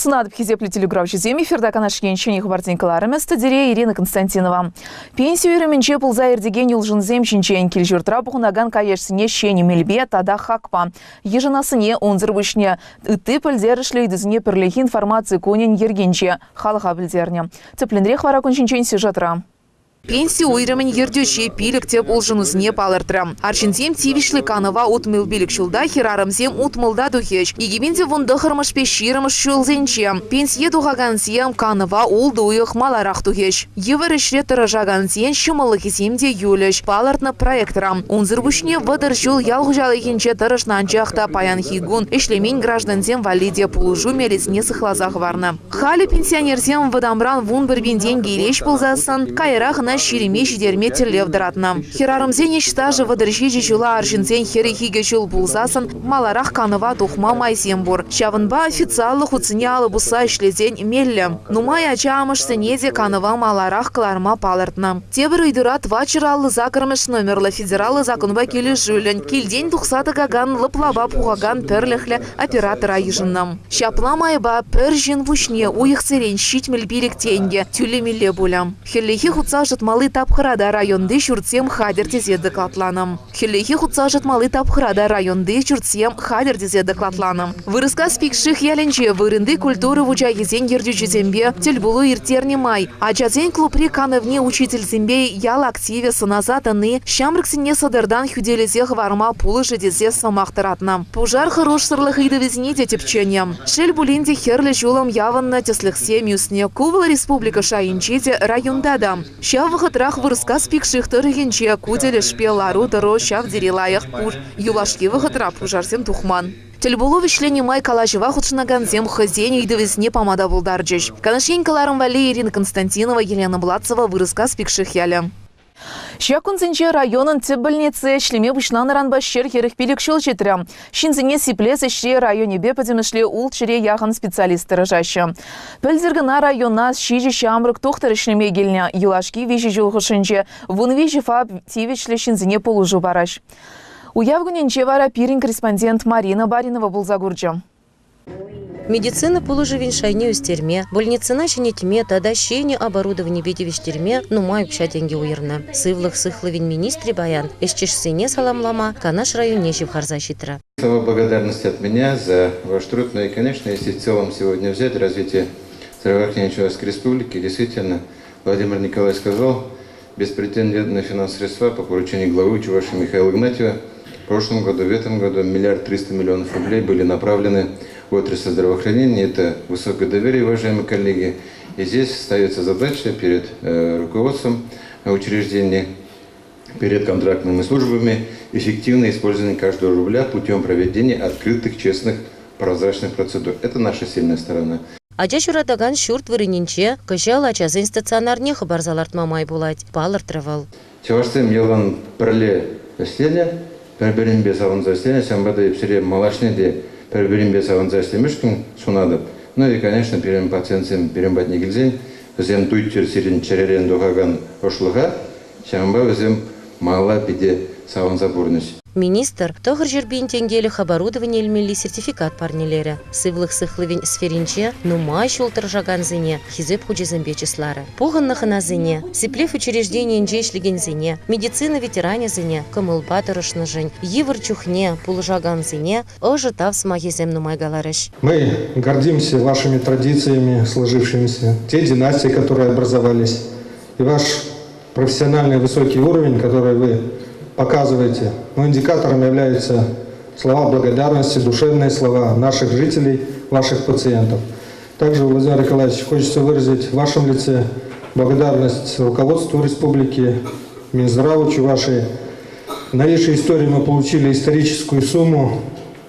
сунатӑп, хисеплӗ телекуравҫӑсем. Эфирта Канаш ен ҫӗнӗ хыпарсен кӑларӑмӗ, студире Ирина Константинова. Пенси уйрӑмӗнче пулса иртекен улшӑнусем ҫинчен, кил-ҫуртра пухӑнакан каяшсене ҫӗнӗ мелпе тата хакпа йышӑнассине, унсӑр пуҫне ытти пӗлтерӗшлӗ ыйтусене пӗрлехи информаци кунӗн йӗркинче халӑха пӗлтернӗ. Тӗплӗнрех вара кун ҫинчен сюжетра. Пенси уйрӑмӗн ертӳҫи пилӗк тӗп улшӑнусене палӑртрӗ. Арҫынсем тивӗҫлӗ канӑва 65 ҫулта, хӗрарӑмсем утмӑлта тухӗҫ. 2019-мӗшпе ҫирӗммӗш ҫулсенче пенсие тухакансем канӑва ултӑ уйӑх маларах тухӗҫ. Йывӑр ӗҫре тӑрӑшакансен ҫӑмӑллӑхӗсем те юлӗҫ, палӑртнӑ проектра. Унсӑр пуҫне 30 ҫул ял хуҫалӑхӗнче тӑрӑшнӑ, анчах та паянхи кун ӗҫлемен граждансем валли те пулӑшу мерисене сыхласа хӑварнӑ. Халӗ пенсионерсем вӑтамран 11 пин тенкӗ илеҫ пулсассӑн, каярах ӑна ҫирӗме ҫитерме тӗллев тӑратнӑ. Хӗрарӑмсен ӗҫ стажӗ 37 ҫула, арҫынсен 42 ҫул пулсассӑн маларах канӑва тухма майсем пур. Ҫавӑнпа официаллӑ хутсене алӑ пусса ӗҫлесен меллӗ. Нумай ача амӑшсене те канӑва маларах кӑларма палӑртнӑ. Тепӗр ыйтура 458 номерлӗ федераллӑ законпа килӗшӳллӗн килтен тухса тӑкакан лӑплава пухакан пӗрлӗхлӗ оператора йышӑннӑ. Ҫапла майпа пӗр ҫын пуҫне уйӑхсерен 75 тенкӗ тӳлемелле пулӗ. Хӗллехи хутса ӑшӑтмалли тапхӑра та районти ҫуртсем хатӗр тесе докладланӑ. Хӗллехи хутса ӑшӑтмалли тапхӑра та районти ҫуртсем хатӗр тесе докладланӑ. Вырӑскас Пикших ялӗнче вырӑнти культура вучахӗсен ертӳҫисемпе тӗлпулу ирттернӗ май ачасен клубри канӑвне учительсемпе ял активӗ сӑнаса тӑни ҫамрӑксене сӑтӑртан хӳтӗлесе хӑварма пулӑшӗ тесе сӑмах тӑратнӑ. Пушар хӑрушсӑрлӑх ыйтӑвӗсене те тӗпченӗ. Шел пулин те, хӗрлӗ ҫулӑм явӑннӑ тӗслӗхсем ӳснӗ. Ку вӑл республика шайӗнче те, районта та. Ҫав вӑхӑтрах Вырӑскас Пикших тӑрӑхӗнче ку тӗлӗшпе лару-тӑру ҫав тери лайӑх. Юлашки вӑхӑтра пушарсем тухман. Тӗлпулу вӗҫленнӗ май калаҫӑва хутшӑнакансем хӑйсен ыйтӑвӗсене пама та пултарчӗҫ. Канаш ен кӑларӑм валли Ирина Константинова, Елена Блацева, Вырӑскас Пикших ялӗ. Ҫак кунсенче районӑн тӗп больници ӗҫлеме пуҫланӑранпа 145 ҫул ҫитрӗ. Ҫынсене сиплес ӗҫре районӗпе пӗтӗмӗшле улт ҫӗре яхӑн специалист тӑрӑшаҫҫӗ. Пӗлтӗр кӑна района ҫичӗ ҫамрӑк тухтӑр ӗҫлеме килнӗ. Юлашки виҫӗ ҫул хушшинче 13 ФАП тивӗҫлӗ ҫынсене пулӑшу параҫ. Уяв кунӗнче вара пирӗн корреспондент Марина Баринова пулса курчӗ. Медицина пулӑшӑвӗн шайне ӳстерме, больницӑна ҫӗнетме тата ҫӗнӗ оборудованипе тивӗҫтерме нумай укҫа-тенкӗ уйӑрнӑ. Сывлӑх сыхлавӗн министрӗ паян ӗҫтешсене саламлама Канаш районне ҫывхарса ҫитрӗ. Слова благодарности от меня за ваш труд. Ну и, конечно, если в целом сегодня взять развитие здравоохранения Чувашской Республики, действительно, Владимир Николаевич сказал, беспрецедентные финансовые средства по поручению главы Чувашии Михаила Игнатьева в прошлом году, в этом году 1 300 000 000 рублей были направлены в отрасль здравоохранения. Это высокое доверие, уважаемые коллеги. И здесь ставится задача перед руководством учреждений, перед контрактными службами эффективное использование каждого рубля путем проведения открытых, честных, прозрачных процедур. Это наша сильная сторона. Ача ҫуратакан ҫурт вырӑнӗнче кӑҫал ачасен стационарне хӑпарса лартма май пулать, палӑртрӗ вӑл. Чӑвашсем ялан пӗрле ӗҫленӗ, пӗр-пӗринпе савӑнса ӗҫленӗ, ҫавӑнпа та эп сире малашне те пӗр-пӗринпе савӑнса ӗҫлемешкӗн сунатӑп. Ну и, конечно, пирӗн пациентсем пирӗн патне килсен, вӗсем туйччӑр сирӗн чӗререн тухакан ӑшлӑха, ҫавӑнпа вӗсем малалла питӗ савӑнса пурӑнӗҫ. Министр 900 000 тенкӗлӗх оборудовани илмелли сертификат парнелерӗ. Сывлӑх сыхлавӗн сферинче нумай ҫул тӑрӑшакансене хисеп хучӗсемпе чысларӗ. Пухӑннӑ хӑнасене, сиплев учрежденийӗнче ӗҫлекенсене, медицина ветеранӗсене кӑмӑлпа тӑрӑшнӑшӑн, йывӑр чухне пулӑшакансене ӑшӑ тав сӑмахӗсем нумай каларӗҫ. Мы гордимся вашими традициями сложившимися, те династии, которые образовались, и ваш профессиональный высокий уровень, который вы показываете. Но индикатором являются слова благодарности, душевные слова наших жителей, ваших пациентов. Также, Владимир Николаевич, хочется выразить в вашем лице благодарность руководству республики, Минздраву Чувашии. В новейшей истории мы получили историческую сумму,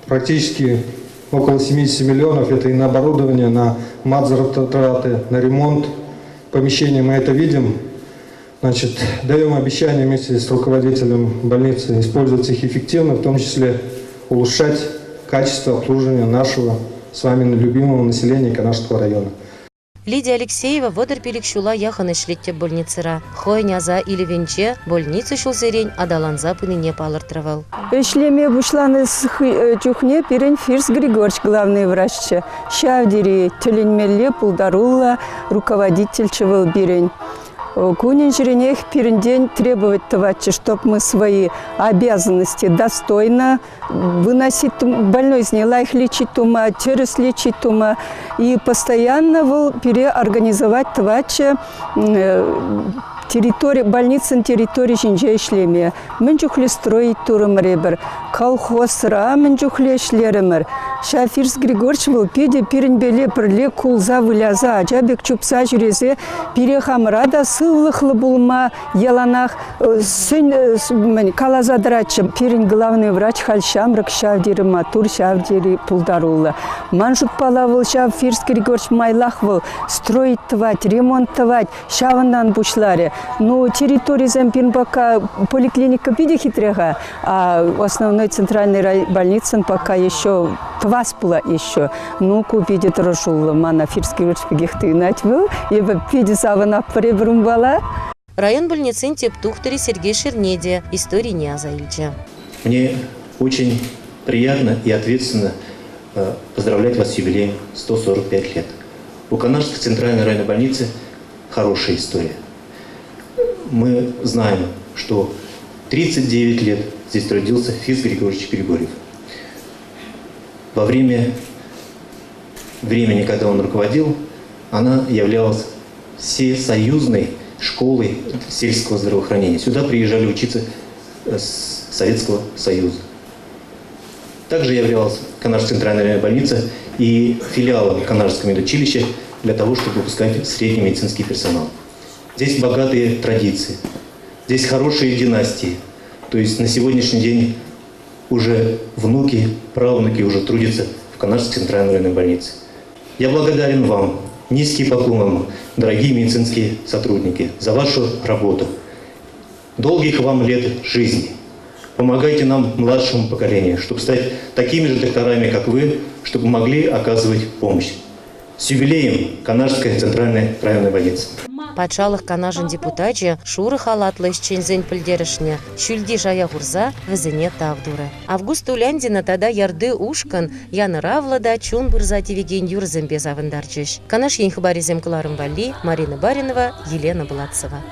практически около 70 миллионов. Это и на оборудование, на матзатраты, на ремонт помещения. Мы это видим. Значит, даем обещание вместе с руководителем больницы использовать их эффективно, в том числе улучшать качество обслуживания нашего с вами любимого населения Канашского района. Лидия Алексеева 35 ҫула яхӑн ӗҫлет тӗп больницӑра. Хӑйӗн аса илӗвӗнче больница ҫулсерен аталанса пынине палӑртрӗ вӑл. Ӗҫлеме пуҫланӑ чухне пирӗн Фирс Григорьевич главный враччӗ. Ҫав тери тӗлӗнмелле пултаруллӑ руководительччӗ вӑл пирӗн. Кунӗн-ҫӗрӗнех пирӗнтен требовать тӑватчӗ, чтоб мы свои обязанности достойно выносить больнойсене лайӑх лечить тума, тӗрӗс лечить тума. И постоянно вӑл пире организовать тӑватчӗ территори, больницӑн территори ҫинче ӗҫлеме. Мӗн чухлӗ строить турӑмӑр эпир, колхозра мӗн чухлӗ ӗҫлерӗмӗр. Ҫав Фирс Григорьевич вӑл питӗ пирӗнпеле пӗрле кулса выляса, ача пек чупса ҫӳресе пире хамӑра та сывлӑхлӑ пулма яланах мӗн каласа тӑратчӗ. Пирӗн главный врач халь ҫамрӑк ҫав тери маттур, ҫав тери пултаруллӑ. Ман шутпала вӑл ҫав Фирс Григорьевич майлах вӑл строить тӑвать, ремонт тӑвать, ҫавӑнтан пуҫларӗ. Ну, территорисем пирӗн пока поликлиника питӗ хитре-ха, а основной центральный больницӑн пока еще тӑвас пулать еще. Ну, ку питӗ тӑрӑшуллӑ. Мана Фирс Григорьевич пекех туйӑнать вӑл. Эпӗ питӗ савӑнатпӑр эпир унпала. Район больницин тӗп тухтӑрӗ Сергей Шерне те историне аса илчӗ. Мне очень приятно и ответственно поздравлять вас с юбилеем 145 лет. У Канашской центральной районной больницы хорошая история. Мы знаем, что 39 лет здесь трудился Физ Григорьевич Григорьев. Во время времени, когда он руководил, она являлась всесоюзной школой сельского здравоохранения. Сюда приезжали учиться с Советского Союза. Также являлась Канашская центральная больница и филиалом Канашского медучилища для того, чтобы выпускать средний медицинский персонал. Здесь богатые традиции, здесь хорошие династии. То есть на сегодняшний день уже внуки, правнуки уже трудятся в Канашской центральной районной больнице. Я благодарен вам, низкий поклон вам, дорогие медицинские сотрудники, за вашу работу. Долгих вам лет жизни. Помогайте нам, младшему поколению, чтобы стать такими же докторами, как вы, чтобы могли оказывать помощь. С юбилеем Канашской центральной районной больницы. Патшалӑх Канашӗн депутачӗ шурӑ халатлӑ ӗҫченсен пӗлтерӗшне ҫӳлти шая хурса вӗсене тав турӗ. Август Уляндина тата Ярды ушкӑн янӑравлӑ та чун пырса тивекен юрӑсемпе савӑнтарчӗҫ. Канаш ен хыпарӗсем кӑларӑм валли Марина Баринова, Елена Блацева.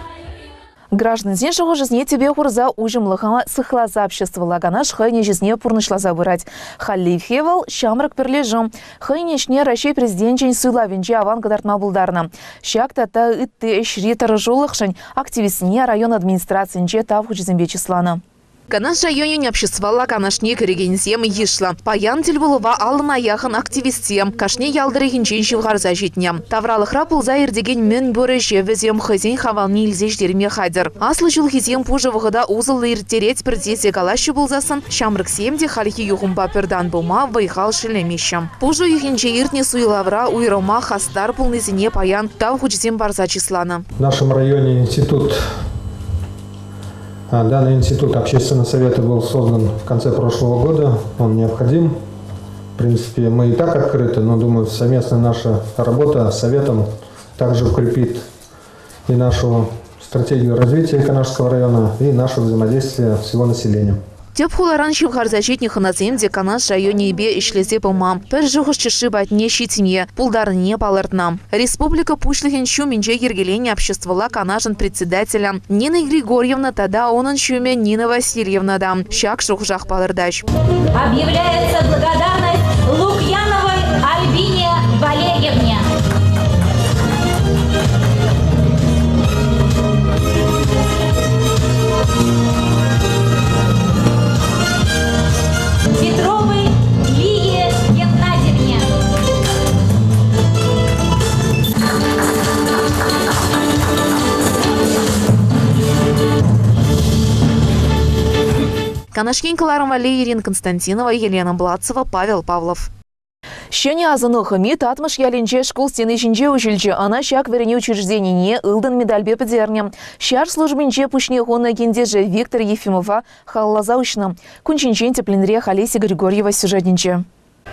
Граждансен шухӑшӗсене тӗпе хурса уҫӑмлӑха сыхласа обществӑлла канаш хӑйӗн ӗҫӗсене пурнӑҫласа пырать. Хальлӗхе вӑл ҫамрӑк пӗрлешӳ. Хӑйӗн ӗҫне Раҫҫей Президенчӗн суйлавӗнче аван кӑтартма пултарнӑ. Ҫак тата ытти ӗҫри тӑрӑшулӑхшӑн активистсене район администрацийӗнче тав хучӗсемпе чысланӑ. Канаш районӗн обществӑлла канашне кӗрекенсем йышлӑ. Паян тӗлпулӑва аллӑна яхӑн активистсем кашни ял тӑрӑхӗнчен ҫывхарса ҫитнӗ. Тавралӑхра пулса иртекен мӗнпур ӗҫе вӗсем хӑйсен хавалне илсе ҫитерме хатӗр. Аслӑ ҫулхисем пушӑ вӑхӑта усӑллӑ ирттеретпӗр тесе калаҫҫӗ пулсассӑн, ҫамрӑксем те хальхи юхӑмпа пӗр тан пулма вӑй-хал шеллемеҫҫӗ. Пуш уйӑхӗнче иртнӗ суйлавра уйрӑмах хастар пулнисене паян Тав хучӗсем парса чысланӑ. В нашем районе институт Данный институт общественного совета был создан в конце прошлого года. Он необходим. В принципе, мы и так открыты, но, думаю, совместная наша работа с советом также укрепит и нашу стратегию развития Канашского района, и наше взаимодействие с его населением. Тӗп хуларан ҫывхарса ҫитнӗ хӑнасем те Канаш районӗпе ӗҫлесе пыма, пӗр шухӑш чышши патне ҫитме пултарнине палӑртнӑ. Республика Пуҫлӑхӗн ҫумӗнче йӗркеленӗ обществӑлла канашӑн председателӗ Нина Григорьевна тата унӑн ҫумӗ Нина Васильевна та ҫак шухӑшах палӑртаҫ. Объявляется благодарность Лукьяновой Альбине Валерьевне. Петровой Лие Геннадьевне. Канаш ен кӑларӑм валли Ирина Константинова, Елена Блацева, Павел Павлов. Ҫӗнӗ асӑну хӑми Татмӑш ялӗнче шкул стени ҫинче уҫӑлчӗ. Ӑна ҫак вӗренӳ учрежденине ылтӑн медальпе пӗтернӗ. Ҫар службинче пуҫне хунӑ ентеше Виктор Ефимова халалласа уҫнӑ. Кун ҫинчен тӗплӗнрех Олеся Григорьева сюжетӗнче.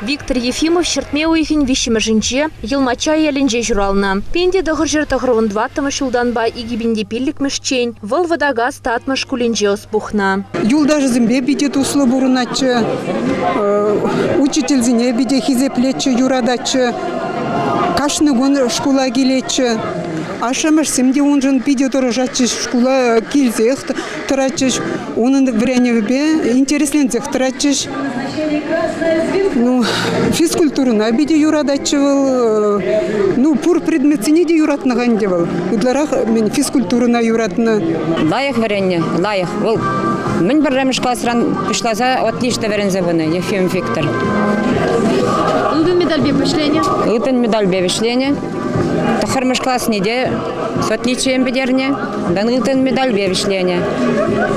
Виктор Ефимов ҫӗртме уйӑхӗн виҫҫӗмӗшӗнче Йӑлмачча ялӗнче ҫуралнӑ. 1994 ҫултанпа 2005-мӗшчен вӑл Вӑтакас Татмӑш шкулӗнче ӑс пухнӑ. Юлташӗсемпе питӗ туслӑ пурӑнатчӗ, учительсене питӗ хисеплетчӗ, юрататчӗ. Кашни кун шкула килетчӗ. Ашшӗ-амӑшсем те уншӑн питӗ тӑрӑшатчӗҫ, шкула килсех тӑратчӗҫ. Унӑн вӗренӗвӗпе интересленсех тӑратчӗҫ. Ну, физкультурӑна питӗ юрататчӗ вӑл. Ну, пур предметсене те юратнӑ-ха ӗнтӗ вӑл. Ытларах мӗн физкультурӑна юратнӑ. Лайӑх вӗреннӗ, лайӑх. Вӑл мӗн пӗрремӗш класран пуҫласа отлично вӗренсе пынӑ Ефим Виктор. Ылтӑн медальпе вӗҫленӗ? Ылтӑн медальпе вӗҫленӗ. Тӑххӑрмӗш класне те с отличием пӗтернӗ. Унтан ылтӑн медальпе вӗҫленӗ.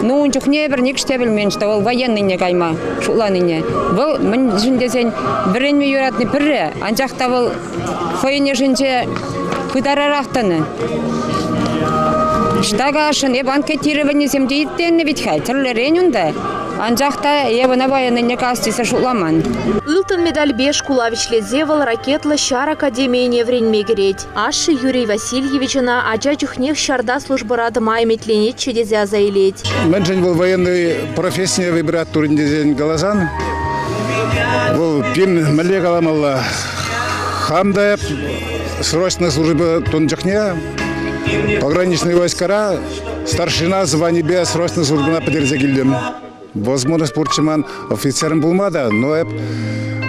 Ну, ун чухне эпир нихӑш те пӗлмен, что вӑл военныйне кайма шутланине. Вӑл, мӗншӗн тесен, вӗренме юратни пӗрре, анчах та вӑл хӑйӗн ӑшӗнче пытарарах тӑнӑ. Ӑҫта каласшӑн, эп анкетированисем те ирттернӗ вӗт-ха, тӗрлӗрен унта. Анчах та эп ӑна военныйне кас тесе шутламан. Ылтӑн медальпе шкула вӗҫлесе вӑл ракетлӑ ҫар академийӗне вӗренме кӗрет. Ашшӗ Юрий Васильевич ӑна ача чухнех ҫарта службӑра тӑма ӗмӗтленетчӗ тесе аса илет. Мӗншӗн вӑл военный профессине выбирать турин тесен каласан, вӑл пин мӗнле каламалла, хам та срочная служба тунӑ чухне пограничный войскара старшина званипе срочная службӑна пӗтерсе килтӗм. Возможность пурччӗ ман офицером пулма та, но эп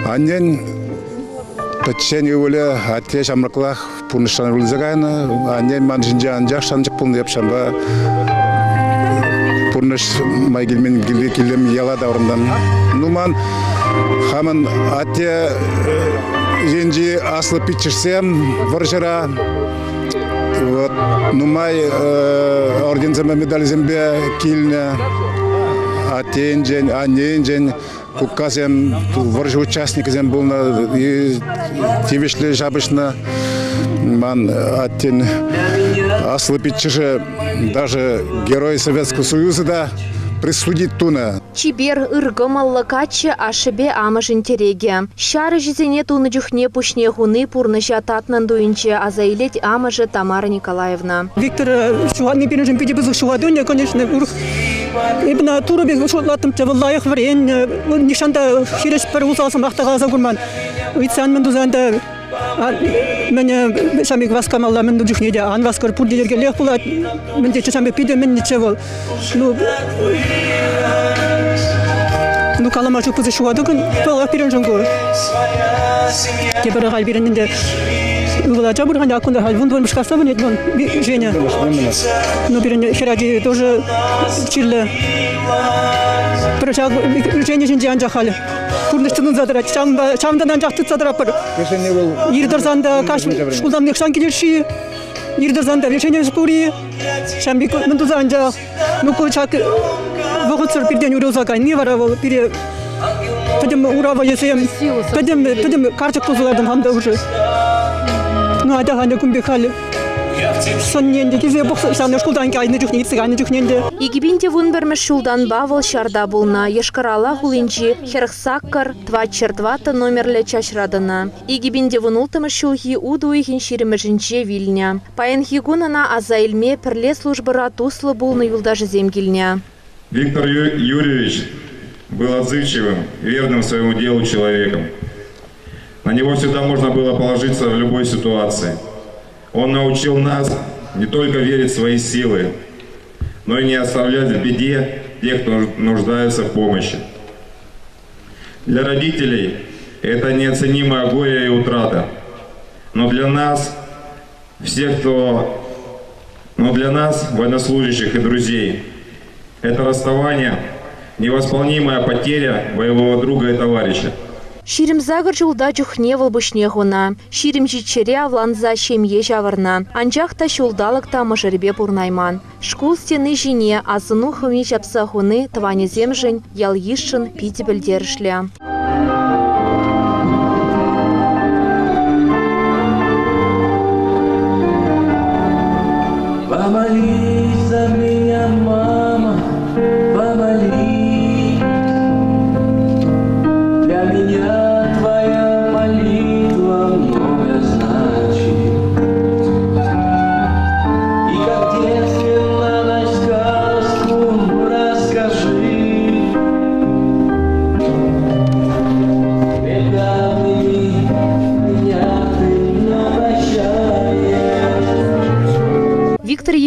аннен пӗччен ывӑлӗ атте ҫамрӑклах пурнӑҫран вилсе кайнӑ. Аннен ман ҫинче анчах шанчӑк пулнӑ, эп ҫавӑнпа пурнӑҫ май килмен килтӗм, яла таврӑнтӑм. Ну, ман хамӑн атте енчи аслӑ пиччӗшсем вӑрҫӑра вот, нумай орденсемпе медальсемпе килнӗ. Атте енчен, анне енчен куккасем вӑрҫӑ участникӗсем пулнӑ, тивӗҫлӗ ҫапӑҫнӑ. Ман аттен аслӑ пиччӗшӗ даже Герой Советского Союза та присудить тунӑ. Чипер, ыр кӑмӑллӑ каччӑ ашшӗпе амӑшӗн тӗрекӗ. Ҫар ӗҫӗсене тунӑ чухне пуҫне хуни пурнӑҫа татнӑн туйӑнчӗ, аса илет амӑшӗ Тамара Николаевна. Виктор ҫухатни пирӗншӗн питӗ пысӑк ҫухату ӗнтӗ, конечно, урӑх эпӗ ӑна Турӑ пек шутлаттӑмччӗ, вӑл лайӑх вӗреннӗ, вӑл нихҫан та хирӗҫ пӗр усал сӑмах та каласа курман. Ыйтсан мӗн тусан та мӗн ҫам пек васкамалла, мӗн чухне те ан васкӑр, пурте йӗркеллех пулать. Мӗн тетчӗ ҫам пек питӗ мӗннӗччӗ вӑл. Ну, ну калама ҫук пысӑк ҫухату паллах пирӗншӗн ку. Тепӗр халь пирӗн ӗнтӗ ывӑл ача пур халь кунта халь вун класса вӗренет вон Женя. Ну пирӗн хӗр ачи тоже чирлӗ. Пӗр ҫак Женя ҫинче анчах халь пурнӑҫ тытӑнса тӑрать. Ҫавӑнтан анчах тытса тӑратпӑр. Ир тӑрсан та каҫ шкултан нихҫан килес-ши? Ир тӑрсан та лешене пур-и? Ҫавӑн пек мӗн туса анчах ну ку ҫак вӑхӑтсӑр пиртен уйрӑлса кайни вара вӑл пире пӗтӗм ура вӑйӗсем, пӗтӗм пӗтӗм карчӑк пулса лартӑм хам та уже. Ну атя ӗнтӗ кун пек халь сӑнне ӗнтӗ килсе пӑхса ҫавна шкултан кайнӑ чухне иртсе кайнӑ чухне ӗнтӗ. 2011 ҫултанпа вӑл ҫарта пулнӑ. Йошкар-Ола хулинчи 48 404 номерлӗ чаҫра тӑнӑ. 2016 ҫулхи утӑ уйӑхӗн ҫирӗмӗшӗнче вилнӗ. Паянхи кун ӑна аса илме пӗрле службӑра туслӑ пулнӑ юлташӗсем килнӗ. Виктор Юрьевич был отзывчивым, верным своему делу человеком. На него всегда можно было положиться в любой ситуации. Он научил нас не только верить в свои силы, но и не оставлять в беде тех, кто нуждается в помощи. Для родителей это неоценимое горе и утрата. Но для нас, всех, кто... Но для нас, военнослужащих и друзей, это расставание – невосполнимая потеря боевого друга и товарища. 28 ҫулта чухне вӑл пуҫне хунӑ. 27-ре авланса ҫемье ҫавӑрнӑ. Анчах та ҫулталӑк та мӑшӑрӗпе пурӑнайман. Шкул стени ҫине асӑну хӑми ҫапса хуни тӑванӗсемшӗн, ял-йышшӑн питӗ пӗлтерӗшлӗ. Помолись за меня, мама, помолись. Для меня твоя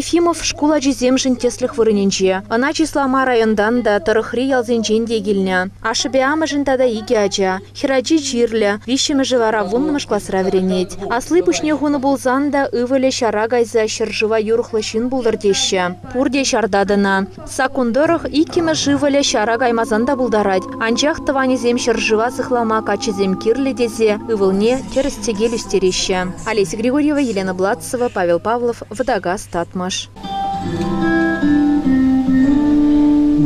Ефимов шкул ачисемшӗн тӗслӗх вырӑнӗнче. Ӑна чыслама районтан та, тӑрӑхри ялсенчен те килнӗ. Ашшӗпе амӑшӗн тата икӗ ача. Хӗрачи чирлӗ, виҫҫӗмӗшӗ вара вуннӑмӗш класра вӗренет. Асли пуҫне хунӑ пулсан та ывӑлӗ ҫара кайса ҫӗршыва юрӑхлӑ ҫын пултӑр теҫҫӗ. Пурте ҫарта тӑнӑ. Саккун тӑрӑх иккӗмӗш ывӑлӗ ҫара каймасан та пултарать, анчах тӑванӗсем ҫӗршыва сыхлама каччӑсем кирлӗ тесе ывӑлне тӗрӗс-тӗкел ӳстереҫҫӗ. Олеся Григорьева, Елена Бладцева, Павел Павлов, Вӑтакас Татмӑш.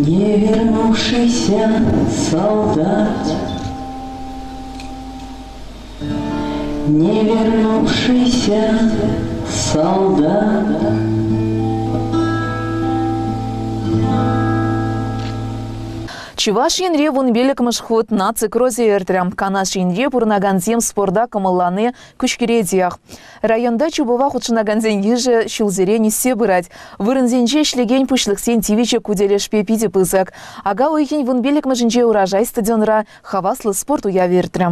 Не вернувшийся солдат, Не вернувшийся солдат. Чӑваш Енре вунпиллӗкмӗш хут наци кросӗ иртрӗ. Канаш енре пурӑнакансем спорта кӑмӑллани куҫкӗретех. Районта чупӑва хутшӑнакансен йышӗ ҫулсерен ӳссе пырать. Вырӑнсенче ӗҫлекен пуҫлӑхсен тивӗҫӗ ку тӗлӗшпе питӗ пысӑк. Ака уйӑхӗн вунпиллӗкмӗшӗнче Урожай стадионра хаваслӑ спорт уявӗ иртрӗ.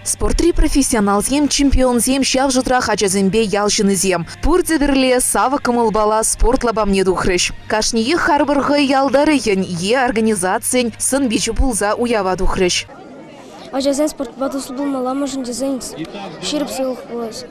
Спортри профессионалсем, чемпионсем, ҫав шутрах ачасемпе ял ҫыннисем. Пурте пӗрле савӑк кӑмӑлпала спорт лапамне тухрӗҫ. Кашниех харпӑр хӑй ял тӑрӑхӗн е организацийӗн сӑн-пичӗ пулса уява тухрӗҫ. Ачасен спортпа туслӑ пулмалла, мӗншӗн тесен ҫирӗп сывлӑх пулать.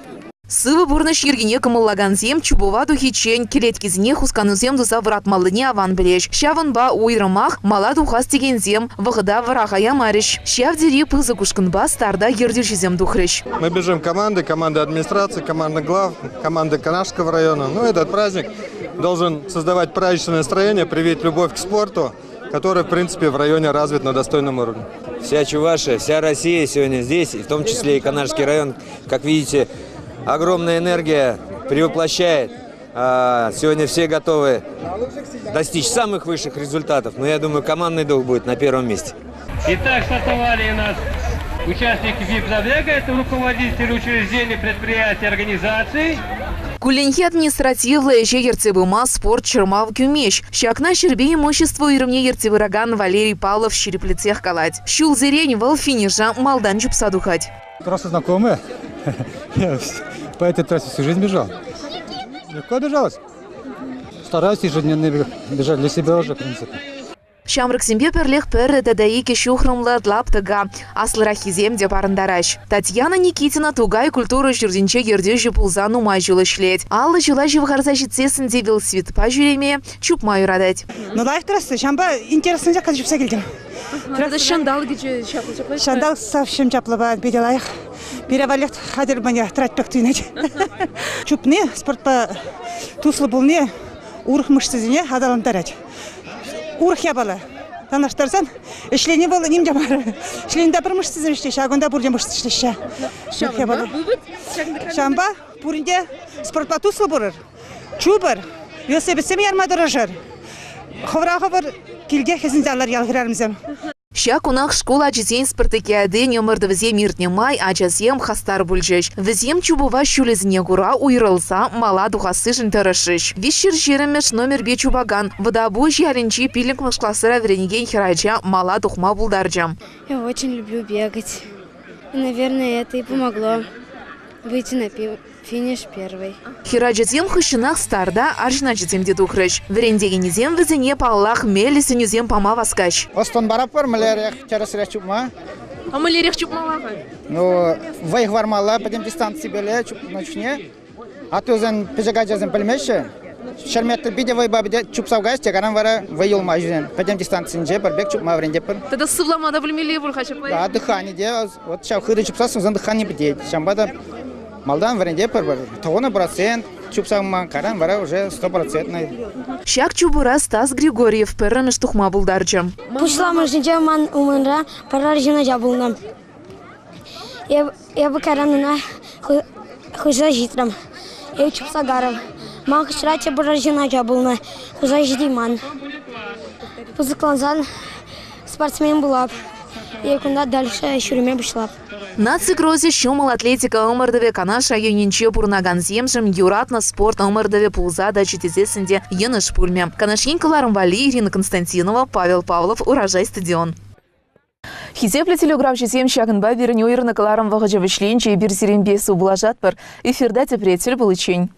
Сывӑ пурнӑҫ йӗркине кӑмӑллакансем чупӑва тухиччен кӗлеткисене хусканусем туса вӑратмаллине аван пӗлеҫ. Ҫавӑнпа уйрӑмах мала тухас текенсем вӑхӑта вӑраха ямарӗҫ. Ҫав тери пысӑк ушкӑнпа старта ертӳҫӗсем тухрӗҫ. Мы бежим команды, команда администрации, команда глав, команда Канашского района. Ну, этот праздник должен создавать праздничное настроение, привить любовь к спорту, который, в принципе, в районе развит на достойном уровне. Вся Чувашия, вся Россия сегодня здесь, и в том числе и Канашский район. Как видите, огромная энергия превоплощает. Сегодня все готовы достичь самых высших результатов, но я думаю, командный дух будет на первом месте. Итак, стартовали у нас участники ВИП-забега, это руководители учреждений, предприятий, организаций. Кулленхи административлӑ ӗҫе ертсе пыма спорт чӑрмав кӳмест. Ҫакна ҫӗрпе имущество уйрӑмне ертсе пыракан Валерий Павлов ҫирӗплетсех калать. Ҫулсерен вӑл финиша малтан чупса тухать. Трасса знакомая. Я по этой трассе всю жизнь бежал. Легко бежалось. Стараюсь ежедневно бежать для себя уже, в принципе. Ҫамрӑксемпе пӗрлех пӗр тата икӗ ҫухрӑмлӑ лаптӑка аслӑраххисем те парӑнтараҫ. Татьяна Никитина Тукай культура ҫуртӗнче ертӳҫӗ пулса нумай ҫул ӗҫлет. 50 ҫула ҫывхарса ҫитсессӗн те велосипедпа ҫӳреме, чупма юратать. Ну, лайӑх трасса, ҫавӑнпа интересно чупса килтӗм. Ҫанталӑкӗ чаплӑ. Ҫанталӑк совсем чаплӑ, питӗ лайӑх. Пире валли хатӗр мана тӑрать пек туйӑнать. Чупни, спортпа туслӑ пулни урӑх мышцӑсене аталантарать. Урӑх япала. Танлаштарсан, ӗҫлени вӑл ним те мар. Ӗҫлени те пӗр мышцӑсем ӗҫлеҫҫӗ, а кунта пурте мышцы ӗҫлеҫҫӗ. Ҫавӑнпа пурин те спортпа туслӑ пулӑр, чупӑр, велосипедсем ярма тӑрӑшӑр. Хӑвӑра хӑвӑр килте хӗсӗнсе аллӑр ял хӗрарӑмсем. Ҫак кунах шкул ачисен спартакиадин ӑмӑртӑвӗсем иртнӗ май ачасем хастар пулчӗҫ. Вӗсем чупӑва ҫулӗсене кура уйрӑлса мала тухассишӗн тӑрӑшрӗҫ. Виҫҫӗр ҫирӗммӗш номерпе чупакан Вӑтапуҫ ялӗнчи пиллӗкмӗш класра вӗренекен хӗрача мала тухма пултарчӗ. Я очень люблю бегать. И, наверное, это и помогло выйти на Финиш первый. Хӗрачасем хыҫҫӑнах старта арҫын ачасем те тухрӗҫ. Вӗрентекенӗсем вӗсене, паллах, меллӗ сӗнӳсем пама васкаҫ. Ӑс-тӑн паратпӑр мӗнлерех тӗрӗсрех чупма. А мӗнлерех чупмалла-ха? Ну, вӑй хӑвармалла пӗтӗм дистанципеле чупнӑ чухне. Аттусен пӗчӗк ачасем пӗлмеҫҫӗ. Ҫӗр метр питӗ вӑйпа чупса каяс те, каран вара вӑй юлма ҫӳрен. Пӗтӗм дистанцинче пӗр пек чупма вӗрентетпӗр. Тата сывлама та пӗлмелле пуль-ха ҫапла. Да, дыхание те. Вот ҫав хытӑ чупсассӑн дыхание пӗтет. Ҫавӑнпа та Малтан вӗрентетпӗр пӗр тӑхӑнӑ процент чупса кайран вара уже стопроцентный. Ҫак чупура Стас Григорьев пӗрремӗш тухма пултарчӗ. Пуҫламӑшӗнче ман умӑнра пӗр арҫын ача пулнӑ. Эпӗ кайран ӑна хыҫа ҫитрӗм. Эпӗ чупса карӑм. Ман хыҫра тепӗр арҫын ача пулнӑ. Хуса ҫитейман. Пысӑклансан спортсмен пулап. Е кунта дальше ҫӳреме пуҫлап. Наци кросӗ ҫӑмӑл атлетика ӑмӑртӑвӗ Канаш районӗнче пурӑнакансемшӗн юратнӑ спорт ӑмӑртӑвӗ пулса тӑчӗ тесессӗн те йӑнӑш пулмӗ. Канаш ен кӑларӑм валли Ирина Константинова, Павел Павлов, Урожай стадион. Хисеплӗ телеграмҫӑсем ҫакӑнпа пирӗн уйӑрнӑ кӑларӑм вӑхӑчӗ вӗҫленчӗ. Эпир сирӗнпе сывпуллашатпӑр. Эфирта тепре тӗл пуличчен.